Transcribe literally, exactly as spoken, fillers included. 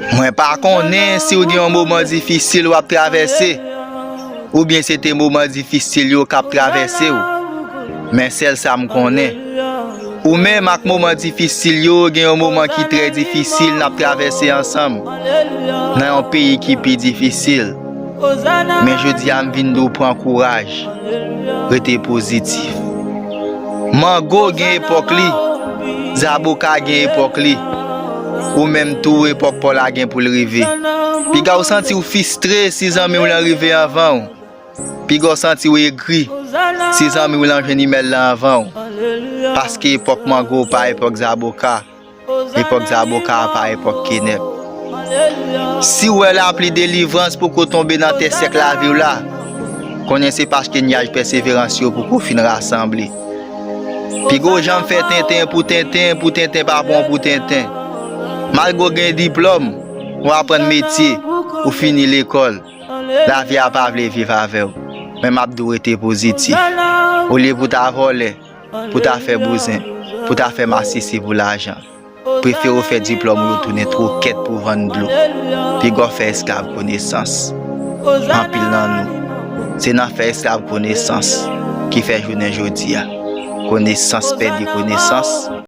Mwen pa konnen si w gen yon moman difisil w ap travèse, oubyen se te moman difisil yo k ap travèse w. Men sèl sa m konnen, ou menm ak moman difisil yo, gen yon moman ki trè difisil n ap travèse ansanm nan yon peyi ki pi difisil. Men jodi a m vin di w pran kouraj, rete pozitif. Mango gen epòk li, zaboka gen epòk li. Ou menm tou epòk pa w la gen pou l rive. Piga w santi w fistre si zanmi w lan rive anvan w. Piga w santi w egri si zanmi w lan jwenn imèl lan anvan w. Paske epòk mango pa epòk zaboka. Epòk zaboka a pa epòk kenèp. Si w wè lapli delivrans poko tonbe nan tè sèk lavi w la, konnen se paske nyaj pèseverans yo poko fin rasanble. Piga w janm fè tenten pou tenten, pou tenten pa bon pou tenten. Malgre w gen diplòm, w aprann metye, ou fini lekòl, lavi a pa vle viv avè w. Men m ap di w rete pozitif. Olye pou ta vòlè, pou ta fè bouzen, pou ta fè masisi pou lajan, prefere w fè diplòm ou yo tounen twokèt pou vann dlo. Piga w fè esklav konesans. Anpil nan nou, se nan fè esklav konesans ki fè jounen jodi a, konesans pèdi konesans.